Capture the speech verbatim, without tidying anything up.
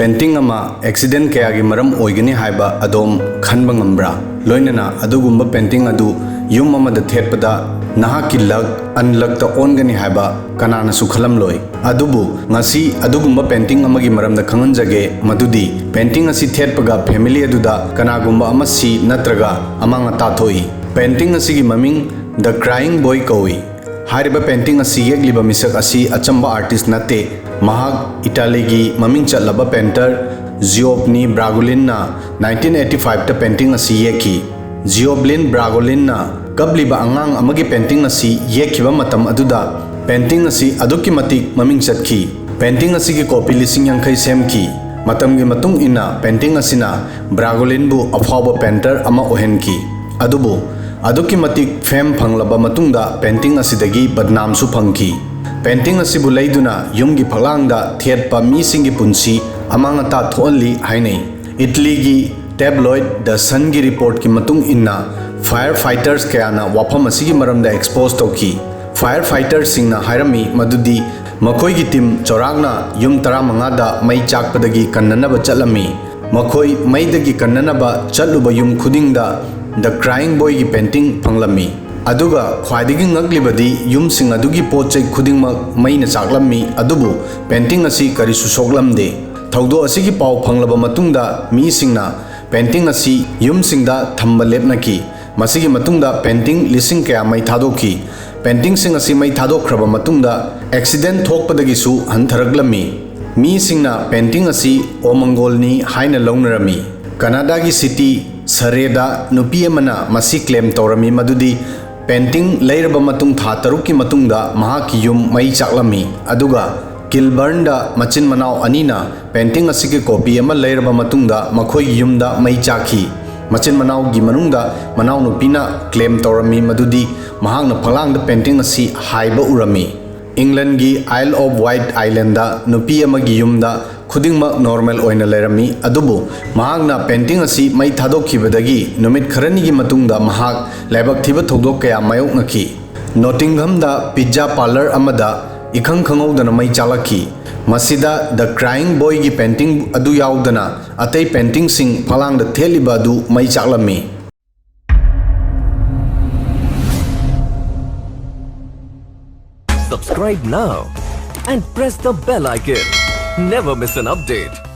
Painting ꯑꯃ accident ꯀꯌꯥꯒꯤ ꯃꯔꯝ ꯑꯣꯏꯒꯅꯤ ꯍꯥꯏꯕ ꯑꯗꯣꯝ ꯈꯟꯕ ꯉꯝꯕ꯭ꯔꯥ? ꯂꯣꯏꯅꯅ ꯑꯗꯨꯒꯨꯝꯕ ꯄꯦꯟꯇꯤꯡ ꯑꯗꯨ ꯌꯨꯝ ꯑꯃꯗ ꯊꯦꯠꯄꯗ ꯅꯍꯥꯛꯀꯤ ꯂꯛ ꯑꯟꯂꯛꯇ ꯑꯣꯟꯒꯅꯤ ꯍꯥꯏꯕ ꯀꯅꯥꯅꯁꯨ ꯈꯜꯂꯝꯂꯣꯏ꯫ ꯑꯗꯨꯕꯨ ꯉꯁꯤ ꯑꯗꯨꯒꯨꯝꯕ ꯄꯦꯟꯇꯤꯡ ꯑꯃꯒꯤ ꯃꯔꯝꯗ ꯈꯪꯍꯟꯖꯒꯦ, ꯃꯗꯨꯗꯤ ꯄꯦꯟꯇꯤꯡ ꯑꯁꯤ ꯊꯦꯠꯄꯒ ꯐꯦꯃꯤꯂꯤ ꯑꯗꯨꯗ ꯀꯅꯥꯒꯨꯝꯕ ꯑꯃ ꯁꯤ ꯅꯠꯇ꯭ꯔꯒ ꯑꯃꯥꯡ ꯑꯇꯥ ꯊꯣꯛꯏ꯫ ꯄꯦꯟꯇꯤꯡ ꯑꯁꯤꯒꯤ ꯃꯃꯤꯡ The Crying Boy ꯀꯧꯏ꯫ ꯍꯥꯏꯔꯤꯕ ꯄꯦꯟꯇꯤꯡ ꯑꯁꯤ ꯌꯦꯛꯂꯤꯕ ꯃꯤꯁꯛ ꯑꯁꯤ ꯑꯆꯝꯕ ꯑꯥꯔꯇꯤꯁ ꯅꯠꯇꯦ꯫ ꯃꯍꯥꯛ ꯏꯇꯥꯂꯤꯒꯤ ꯃꯃꯤꯡ ꯆꯠꯂꯕ ꯄꯦꯟꯇꯔ ꯖꯤꯑꯣꯞꯅꯤ ꯕ꯭ꯔꯥꯒꯣꯂꯤꯟꯅ ꯅꯥꯏꯟꯇꯤꯟ ꯑꯩꯠꯇꯤ ꯐꯥꯏꯚꯇ ꯄꯦꯟꯇꯤꯡ ꯑꯁꯤ ꯌꯦꯛꯈꯤ꯫ ꯖꯤꯑꯣꯕ꯭ꯂꯤꯟ ꯕ꯭ꯔꯥꯒꯣꯂꯤꯟꯅ ꯀꯞꯂꯤꯕ ꯑꯉꯥꯡ ꯑꯃꯒꯤ ꯄꯦꯟꯇꯤꯡ ꯑꯁꯤ ꯌꯦꯛꯈꯤꯕ ꯃꯇꯝ ꯑꯗꯨꯗ ꯄꯦꯟꯇꯤꯡ ꯑꯁꯤ ꯑꯗꯨꯛꯀꯤ ꯃꯇꯤꯛ ꯃꯃꯤꯡ ꯆꯠꯈꯤ꯫ ꯄꯦꯟꯇꯤꯡ ꯑꯁꯤꯒꯤ ꯀꯣꯄꯤ ꯂꯤꯁꯤꯡ ꯌꯥꯡꯈꯩ ꯁꯦꯝꯈꯤ꯫ ꯃꯇꯝꯒꯤ ꯃꯇꯨꯡ ꯏꯟꯅ ꯄꯦꯟꯇꯤꯡ ꯑꯁꯤꯅ ꯕ꯭ꯔꯥꯒꯣꯂꯤꯟꯕꯨ ꯑꯐꯥꯎꯕ ꯄꯦꯟꯇꯔ ꯑꯃ ꯑꯣꯏꯍꯟꯈꯤ꯫ ꯑꯗꯨꯕꯨ ꯑꯗꯨꯛꯀꯤ ꯃꯇꯤꯛ ꯐꯦꯝ ꯐꯪꯂꯕ ꯃꯇꯨꯡꯗ ꯄꯦꯟꯇꯤꯡ ꯑꯁꯤꯗꯒꯤ ꯕꯗꯅꯥꯝꯁꯨ ꯐꯪꯈꯤ꯫ ꯄꯦꯟꯇꯤꯡ ꯑꯁꯤꯕꯨ ꯂꯩꯗꯨꯅ ꯌꯨꯝꯒꯤ ꯐꯛꯂꯥꯡꯗ ꯊꯦꯠꯄ ꯃꯤꯁꯤꯡꯒꯤ ꯄꯨꯟꯁꯤ ꯑꯃꯥꯡ ꯑꯇꯥ ꯊꯣꯛꯍꯜꯂꯤ ꯍꯥꯏꯅꯩ꯫ ꯏꯇꯂꯤꯒꯤ ꯇꯦꯕ꯭ꯂꯣꯏꯗ ꯗ ꯁꯟꯒꯤ ꯔꯤꯄꯣꯔꯠꯀꯤ ꯃꯇꯨꯡ ꯏꯟꯅ, ꯐꯥꯌꯔ ꯐꯥꯏꯇꯔꯁ ꯀꯌꯥꯅ ꯋꯥꯐꯝ ꯑꯁꯤꯒꯤ ꯃꯔꯝꯗ ꯑꯦꯛꯁꯄꯣꯖ ꯇꯧꯈꯤ꯫ ꯐꯥꯌꯔ ꯐꯥꯏꯇꯔꯁꯤꯡꯅ ꯍꯥꯏꯔꯝꯃꯤ ꯃꯗꯨꯗꯤ ꯃꯈꯣꯏꯒꯤ ꯇꯤꯝ ꯆꯥꯎꯔꯥꯛꯅ ꯌꯨꯝ ꯇꯔꯥꯃꯉꯥꯗ ꯃꯩ ꯆꯥꯛꯄꯗꯒꯤ ꯀꯟꯅꯅꯕ ꯆꯠꯂꯝꯃꯤ꯫ ꯃꯈꯣꯏ ꯃꯩꯗꯒꯤ ꯀꯟꯅꯅꯕ ꯆꯠꯂꯨꯕ ꯌꯨꯝ ꯈꯨꯗꯤꯡꯗ ꯗ ꯀ꯭ꯔꯥꯏꯡ ꯕꯣꯏꯒꯤ ꯄꯦꯟꯇꯤꯡ ꯐꯪꯂꯝꯃꯤ꯫ ꯑꯗꯨꯒ ꯈ꯭ꯋꯥꯏꯗꯒꯤ ꯉꯛꯂꯤꯕꯗꯤ ꯌꯨꯝꯁꯤꯡ ꯑꯗꯨꯒꯤ ꯄꯣꯠ ꯆꯩ ꯈꯨꯗꯤꯡꯃꯛ ꯃꯩꯅ ꯆꯥꯛꯂꯝꯃꯤ, ꯑꯗꯨꯕꯨ ꯄꯦꯟꯇꯤꯡ ꯑꯁꯤ ꯀꯔꯤꯁꯨ ꯁꯣꯛꯂꯝꯗꯦ꯫ ꯊꯧꯗꯣꯛ ꯑꯁꯤꯒꯤ ꯄꯥꯎ ꯐꯪꯂꯕ ꯃꯇꯨꯡꯗ ꯃꯤꯁꯤꯡꯅ ꯄꯦꯟꯇꯤꯡ ꯑꯁꯤ ꯌꯨꯝꯁꯤꯡꯗ ꯊꯝꯕ ꯂꯦꯞꯅꯈꯤ꯫ ꯃꯁꯤꯒꯤ ꯃꯇꯨꯡꯗ ꯄꯦꯟꯇꯤꯡ ꯂꯤꯁꯤꯡ ꯀꯌꯥ ꯃꯩ ꯊꯥꯗꯣꯛꯈꯤ꯫ ꯄꯦꯟꯇꯤꯡꯁꯤꯡ ꯑꯁꯤ ꯃꯩ ꯊꯥꯗꯣꯛꯈ꯭ꯔꯕ ꯃꯇꯨꯡꯗ ꯑꯦꯛꯁꯤꯗꯦꯟ ꯊꯣꯛꯄꯗꯒꯤꯁꯨ ꯍꯟꯊꯔꯛꯂꯝꯃꯤ꯫ ꯃꯤꯁꯤꯡꯅ ꯄꯦꯟꯇꯤꯡ ꯑꯁꯤ ꯑꯣꯃꯪꯒꯣꯜꯅꯤ ꯍꯥꯏꯅ ꯂꯧꯅꯔꯝꯃꯤ꯫ ꯀꯅꯥꯗꯥꯒꯤ ꯁꯤꯇꯤ ꯁꯔꯦꯗ ꯅꯨꯄꯤ ꯑꯃꯅ ꯃꯁꯤ ꯀ꯭ꯂꯦꯝ ꯇꯧꯔꯝꯃꯤ ꯃꯗꯨꯗꯤ ꯄꯦꯟꯇꯤꯡ ꯂꯩꯔꯕ ꯃꯇꯨꯡ ꯊꯥ ꯇꯔꯨꯛꯀꯤ ꯃꯇꯨꯡꯗ ꯃꯍꯥꯛꯀꯤ ꯌꯨꯝ ꯃꯩ ꯆꯥꯛꯂꯝꯃꯤ꯫ ꯑꯗꯨꯒ ꯀꯤꯜꯕꯔꯟꯗ ꯃꯆꯤꯟ ꯃꯅꯥꯎ ꯑꯅꯤꯅ ꯄꯦꯟꯇꯤꯡ ꯑꯁꯤꯒꯤ ꯀꯣꯄꯤ ꯑꯃ ꯂꯩꯔꯕ ꯃꯇꯨꯡꯗ ꯃꯈꯣꯏꯒꯤ ꯌꯨꯝꯗ ꯃꯩ ꯆꯥꯛꯈꯤ꯫ ꯃꯆꯤꯟ ꯃꯅꯥꯎꯒꯤ ꯃꯅꯨꯡꯗ ꯃꯅꯥꯎꯅꯨꯄꯤꯅ ꯀ꯭ꯂꯦꯝ ꯇꯧꯔꯝꯃꯤ ꯃꯗꯨꯗꯤ ꯃꯍꯥꯛꯅ ꯐꯛꯂꯥꯡꯗ ꯄꯦꯟꯇꯤꯡ ꯑꯁꯤ ꯍꯥꯏꯕ ꯎꯔꯝꯃꯤ꯫ ꯏꯪꯂꯟꯒꯤ ꯑꯥꯏꯜ ꯑꯣꯐ ꯋꯥꯏꯠ ꯑꯥꯏꯂꯦꯟꯗ ꯅꯨꯄꯤ ꯑꯃꯒꯤ ꯌꯨꯝꯗ ꯈꯨꯗꯤꯡꯃꯛ ꯅꯣꯔꯃꯦꯜ ꯑꯣꯏꯅ ꯂꯩꯔꯝꯃꯤ, ꯑꯗꯨꯕꯨ ꯃꯍꯥꯛꯅ ꯄꯦꯟꯇꯤꯡ ꯑꯁꯤ ꯃꯩ ꯊꯥꯗꯣꯛꯈꯤꯕꯗꯒꯤ ꯅꯨꯃꯤꯠ ꯈꯔꯅꯤꯒꯤ ꯃꯇꯨꯡꯗ ꯃꯍꯥꯛ ꯂꯥꯏꯕꯛ ꯊꯤꯕ ꯊꯧꯗꯣꯛ ꯀꯌꯥ ꯃꯥꯌꯣꯛꯅꯈꯤ꯫ ꯅꯣꯇꯤꯡꯍꯝꯗ ꯄꯤꯖꯥ ꯄꯥꯔꯂꯔ ꯑꯃꯗ ꯏꯈꯪ ꯈꯪꯍꯧꯗꯅ ꯃꯩ ꯆꯥꯛꯂꯛꯈꯤ꯫ ꯃꯁꯤꯗ The Crying Boyꯒꯤ painting ꯑꯗꯨ ꯌꯥꯎꯗꯅ ꯑꯇꯩ paintingꯁꯤꯡ ꯐꯛꯂꯥꯡꯗ ꯊꯦꯠꯂꯤꯕ ꯑꯗꯨ ꯃꯩ ꯆꯥꯛꯂꯝꯃꯤ꯫ Subscribe now and press the bell icon. Never miss an update.